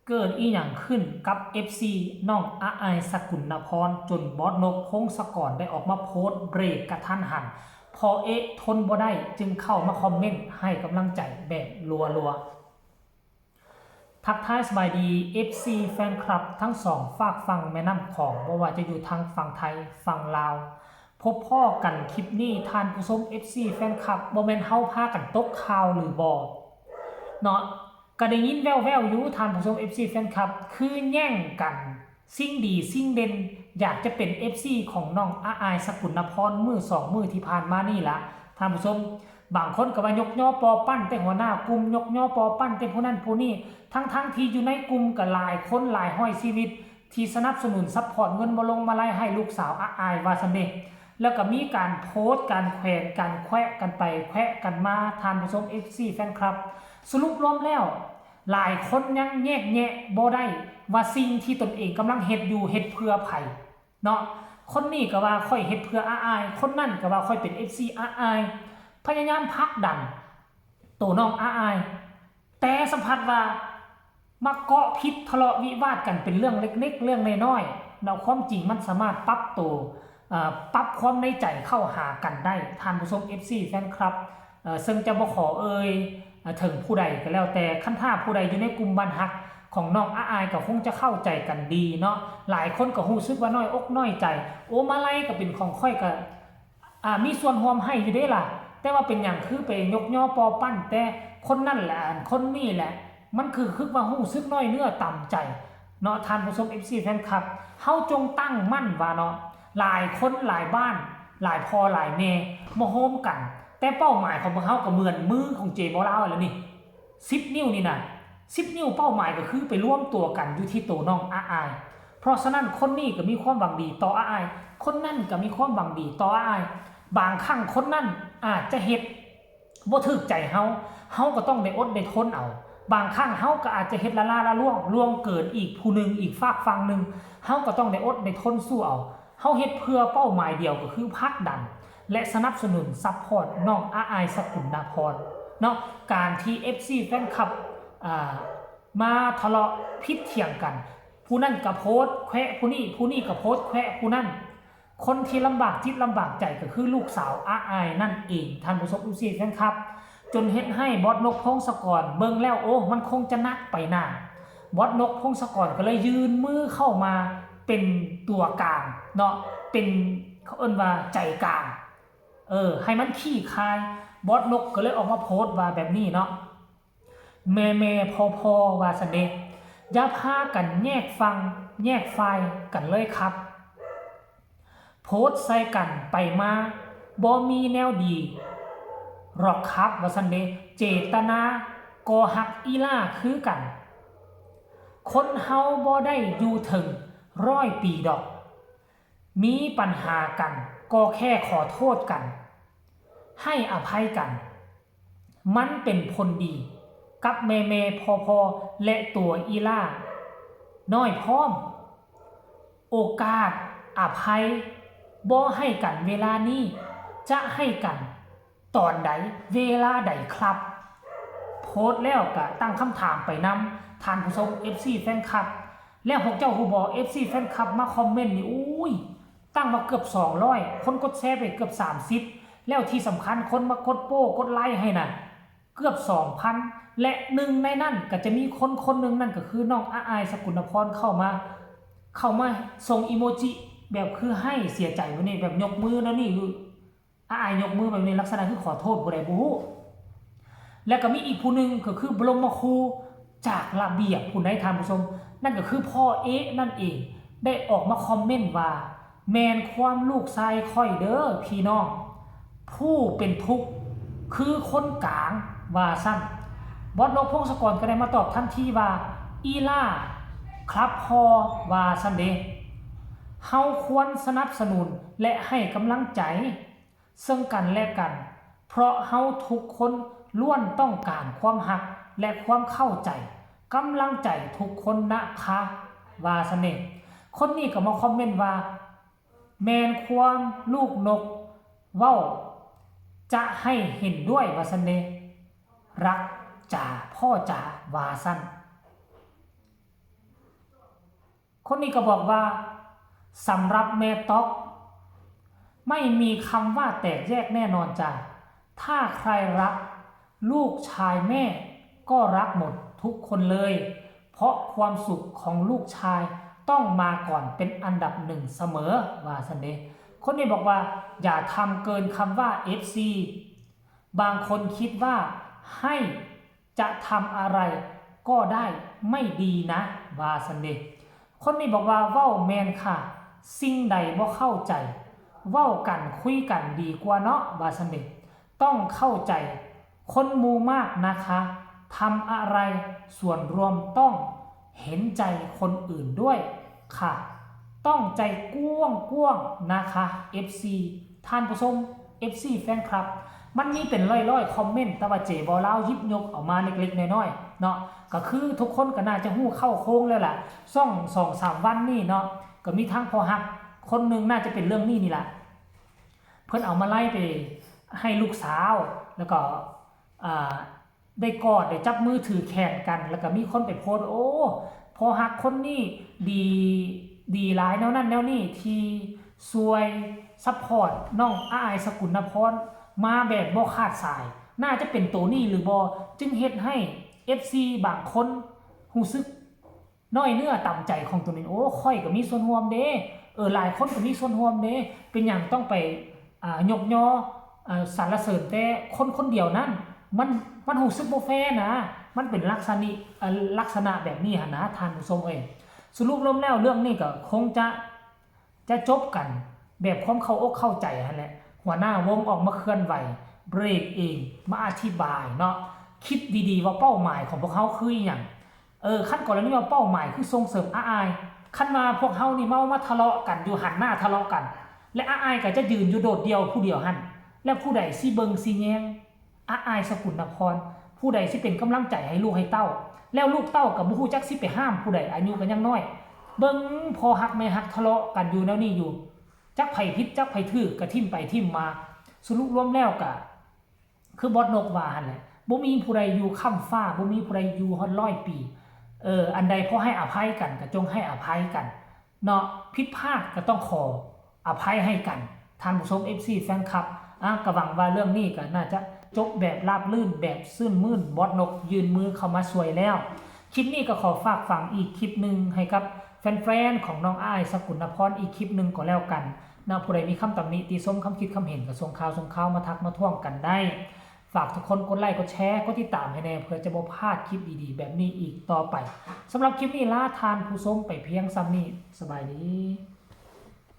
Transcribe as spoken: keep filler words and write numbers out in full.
เกิดอีหยังขึ้นกับ เอฟซี น้องอาอาย สกุลนพร จนบอสนก พงศกร ได้ออกมาโพสต์เบรกกะทันหัน พอเอ๊ะทนบ่ได้จึงเข้ามาคอมเมนต์ให้กำลังใจแบบรัวๆ ทักทายสบายดี เอฟซี แฟนคลับทั้งสองฟากฝั่งแม่น้ำของ บ่ว่าจะอยู่ทางฝั่งไทย ฝั่งลาว พบพ้อกันคลิปนี้ท่านผู้ชม เอฟซี แฟนคลับ บ่แม่นเฮาพากันตกข่าวหรือบ่ เนาะ ก็ได้ยินแว่วๆอยู่ท่านผู้ชม เอฟซี แฟนคลับ คือแย่งกันสิ่งดีสิ่งเด่น อยากจะเป็น เอฟซี ของน้องอาอาย สกุลนพร มื้อสองมื้อที่ผ่านมานี่ละท่านผู้ชม บางคนก็ว่ายกยอปอปั้นแต่หัวหน้ากลุ่ม ยกยอปอปั้นแต่ผู้นั้นผู้นี้ ทั้งๆที่อยู่ในกลุ่มก็หลายคนหลายร้อยชีวิต ที่สนับสนุนซัพพอร์ตเงินมาลงมาลัยให้ลูกสาวอาอาย ว่าซั่นเด้ แล้วก็มีการโพสต์การแขวนการแขวะกันไปแขวะกันมาท่านผู้ชม เอฟซี แฟนคลับ สรุปรวมแล้ว หลายคนยังแยกแยะบ่ได้ว่าสิ่งที่ตนเองกำลังเฮ็ดอยู่เฮ็ดเพื่อไผเนาะ คนนี้ก็ว่าข้อยเฮ็ดเพื่ออาอาย คนนั้นก็ว่าข้อยเป็น เอฟซี อาอาย พยายามผลักดันตัวน้องอาอาย แต่สัมผัสว่ามาเกาะผิดทะเลาะวิวาทกันเป็นเรื่องเล็กๆ เรื่องน้อยๆ เนาะ ความจริงมันสามารถปรับตัว เอ่อ ปรับความในใจเข้าหากันได้ ท่านผู้ชม เอฟซี แฟนคลับ เอ่อ ซึ่งจะบ่ขอเอ่ย เอ่อ ถึงผู้ใดก็แล้วแต่ คันถ้าผู้ใดอยู่ในกลุ่มบ้านฮักของน้องอาอายก็คงจะเข้าใจกันดีเนาะ หลายคนก็รู้สึกว่าน้อยอกน้อยใจ โอ้ มาลัยก็เป็นของข้อยก็ อ่า มีส่วนร่วมให้อยู่เด้ล่ะ แต่ว่าเป็นหยังคือไปยกยอปอปั้นแต่คนนั่นแหละ อันคนนี้แหละ มันคือคือว่ารู้สึกน้อยเนื้อต่ำใจเนาะ ท่านผู้ชม เอฟซี แฟนคลับ เฮาจงตั้งมั่นว่าเนาะ หลายคนหลายบ้าน หลายพ่อหลายแม่มาโฮมกัน แต่เป้าหมายของพวกเฮาก็เหมือนมือของเจบ่าวลาวแล้วนี่ สิบ นิ้วนี่นะ สิบ นิ้วเป้าหมายก็คือไปรวมตัวกันอยู่ที่ตัวน้องอาอาย เพราะฉะนั้นคนนี้ก็มีความหวังดีต่ออาอาย คนนั่นก็มีความหวังดีต่ออาอาย บางครั้งคนนั่นอาจจะเฮ็ดบ่ถูกใจเฮา เฮาก็ต้องได้อดได้ทนเอา บางครั้งเฮาก็อาจจะเฮ็ดละล้าละล่วง ล่วงเกินอีกผู้หนึ่ง อีกฟากฝั่งหนึ่ง เฮาก็ต้องได้อดได้ทนสู้เอา เฮาเฮ็ดเพื่อเป้าหมายเดียวก็คือผลักดัน และสนับสนุนซัพพอร์ตน้องอาอาย สกุลนพร เนาะ การที่ เอฟซี แฟนคลับ อ่า มาทะเลาะผิดเถียงกัน ผู้นั่นก็โพสต์แขวะผู้นี้ ผู้นี้ก็โพสต์แขวะผู้นั่น คนที่ลำบากจิตลำบากใจก็คือลูกสาวอาอายนั่นเอง ท่านผู้ชม เอฟซี แฟนคลับ จนเฮ็ดให้บอสนก พงศกร เบิ่งแล้ว โอ้ มันคงจะหนักไปหน้า บอสนก พงศกร ก็เลยยื่นมือเข้ามาเป็นตัวกลางเนาะ เป็น เขาเอิ้นว่าใจกลาง เออ ให้มันคลี่คลาย บอสนกก็เลยออกมาโพสต์ว่าแบบนี้เนาะ แม่แม่พ่อพ่อว่าซั่นเด้ อย่าพากันแยกฝั่งแยกฝ่ายกันเลยครับ โพสต์ใส่กันไปมา บ่มีแนวดีหรอกครับ ว่าซั่นเด้ เจตนาก็ฮักอีหล่าคือกัน คนเฮาบ่ได้อยู่ถึงร้อยปีดอก มีปัญหากันก็แค่ขอโทษกัน ให้อภัยกัน มันเป็นผลดีกับแม่แม่พ่อพ่อและตัวอีหล่าน้อยพร้อม โอกาสอภัยบ่ให้กันเวลานี้ จะให้กันตอนใดเวลาใดครับ โพสต์แล้วก็ตั้งคำถามไปนำท่านผู้ชม เอฟซี แฟนคลับ แล้วพวกเจ้าฮู้บ่ เอฟซี แฟนคลับมาคอมเมนต์นี่ อุ้ย ตั้งมาเกือบสองร้อย คนกดแชร์ไปเกือบสามสิบ แล้วที่สำคัญคนมากดโป้กดไลค์ให้น่ะ เกือบสองพัน และหนึ่งในนั้นก็จะมีคนคนหนึ่ง นั่นก็คือน้องอาอาย สกุลนพร เข้ามา เข้ามาส่งอีโมจิแบบคือให้เสียใจแบบนี้ แบบยกมือแล้วนี่คือ อาอายยกมือแบบนี้ลักษณะคือขอโทษผู้ใดบ่ฮู้ และก็มีอีกผู้หนึ่งก็คือบรมครูจากระเบียบผู้ใดท่านผู้ชม นั่นก็คือพ่อเอ๊ะนั่นเอง ได้ออกมาคอมเมนต์ว่า แม่นความลูกชายข้อยเด้อพี่น้อง ผู้เป็นทุกข์คือคนกลาง ว่าซั่น บอสนก พงศกร ก็ได้มาตอบทันทีว่า อีหล่าครับพ่อ ว่าซั่นเด้ เฮาควรสนับสนุนและให้กำลังใจซึ่งกันและกัน เพราะเฮาทุกคนล้วนต้องการความฮักและความเข้าใจ กำลังใจทุกคนนะคะ ว่าซั่นเด้ คนนี้ก็มาคอมเมนต์ว่า แม่นความลูกนกเว้า จะให้เห็นด้วย ว่าซั่นเด้ รักจ๋าพ่อจ๋า ว่าซั่น คนนี้ก็บอกว่าสำหรับแม่ต๊อก ไม่มีคำว่าแตกแยกแน่นอนจ้ะ ถ้าใครรักลูกชายแม่ก็รักหมดทุกคนเลย เพราะความสุขของลูกชายต้องมาก่อนเป็นอันดับหนึ่งเสมอ ว่าซั่นเด้ คนนี้บอกว่าอย่าทำเกินคำว่า เอฟซี บางคนคิดว่าให้จะทำอะไรก็ได้ไม่ดีนะ ว่าซั่นเด้ คนนี้บอกว่าเว้าแม่นค่ะ สิ่งใดบ่เข้าใจ เว้ากันคุยกันดีกว่าเนาะ ว่าซั่นเด้ ต้องเข้าใจคนหมู่มากนะคะ ทำอะไรส่วนรวมต้องเห็นใจคนอื่นด้วยค่ะ ต้องใจกว้างๆนะคะ เอฟซี ท่านผู้ชม เอฟซี แฟนคลับ มันมีเป็นร้อยๆคอมเมนต์ แต่ว่าเจบอลาวหยิบยกเอามาเล็กๆน้อยๆเนาะ ก็คือทุกคนก็น่าจะฮู้เข้าโครงแล้วล่ะ ซ่องสองสามวันนี่เนาะ ก็มีทั้งพ่อฮักคนหนึ่งน่าจะเป็นเรื่องนี้นี่แหละ เพิ่นเอามาไล่ไปให้ลูกสาว แล้วก็อ่าได้กอดได้จับมือถือแขนกัน แล้วก็มีคนไปโพสต์ โอ้ พ่อฮักคนนี้ดีดีหลายแนวนั้นแนวนี้ที่ช่วยซัพพอร์ตน้องอ้ายสกุลนพรมาแบบบ่ขาดสาย น่าจะเป็นตัวนี้หรือบ่ จึงเฮ็ดให้ เอฟซี บางคนรู้สึกน้อยเนื้อต่ำใจของตัวนี้ โอ้ ข้อยก็มีส่วนร่วมเด้ เออ หลายคนก็มีส่วนร่วมเด้ เป็นหยังต้องไปอ่ายกยออ่าสรรเสริญแต่คนคนเดียวนั้น มันมันรู้สึกบ่แฟร์นะ มันเป็นลักษณะอ่าลักษณะแบบนี้หั่นนะ ท่านผู้ชมเอ้ย สรุปรวมแล้วเรื่องนี้ก็คงจะ จะจบกันแบบความเข้าอกเข้าใจหั่นแหละ หัวหน้าวงออกมาเคลื่อนไหว เบรกเอง มาอธิบายเนาะ คิดดีๆว่าเป้าหมายของพวกเขาคืออหยัง เออ คันกรณีว่าเป้าหมายคือส่งเสริมอ้าย คันว่าพวกเฮานี่เมามาทะเลาะกันอยู่หันหน้าทะเลาะกัน และอ้ายก็จะยืนอยู่โดดเดี่ยวผู้เดียวหั่น แล้วผู้ใดสิเบิ่งสิแยง อ้ายสกุลนพร ผู้ใดสิเป็นกำลังใจให้ลูกให้เต้า แล้วลูกเต้าก็บ่ฮู้จักสิไปห้ามผู้ใด อายุก็ยังน้อย เบิ่งพ่อฮักแม่ฮักทะเลาะกันอยู่แนวนี้อยู่ จักไผผิดจักไผถูกก็ทิ่มไปทิ่มมา สรุปรวมแล้วก็ คือบอสนกว่าหั่นแหละ บ่มีผู้ใดอยู่ค้ำฟ้า บ่มีผู้ใดอยู่ฮอดร้อยปี เออ อันใดพอให้อภัยกันก็จงให้อภัยกัน เนาะ ผิดพลาดก็ต้องขออภัยให้กัน ท่านผู้ชม เอฟซี แฟนคลับ อ่ะ ก็หวังว่าเรื่องนี้ก็น่าจะจบแบบราบรื่น แบบชื่นมื่น บอสนกยื่นมือเข้ามาช่วยแล้ว คลิปนี้ก็ขอฝากฝังอีกคลิปหนึ่งให้กับแฟนๆ ของน้องอ้ายสกุลนพรอีกคลิปหนึ่งก็แล้วกัน เนาะ ผู้ใดมีคำตำหนิติชม คำคิดคำเห็นก็ส่งข่าวส่งข่าวมาทักมาท้วงกันได้ ฝากทุกคนกดไลค์กดแชร์กดติดตามให้แน่ เพื่อจะบ่พลาดคลิปดีๆแบบนี้อีกต่อไป สำหรับคลิปนี้ลาท่านผู้ชมไปเพียงส่ำนี้ สบายดี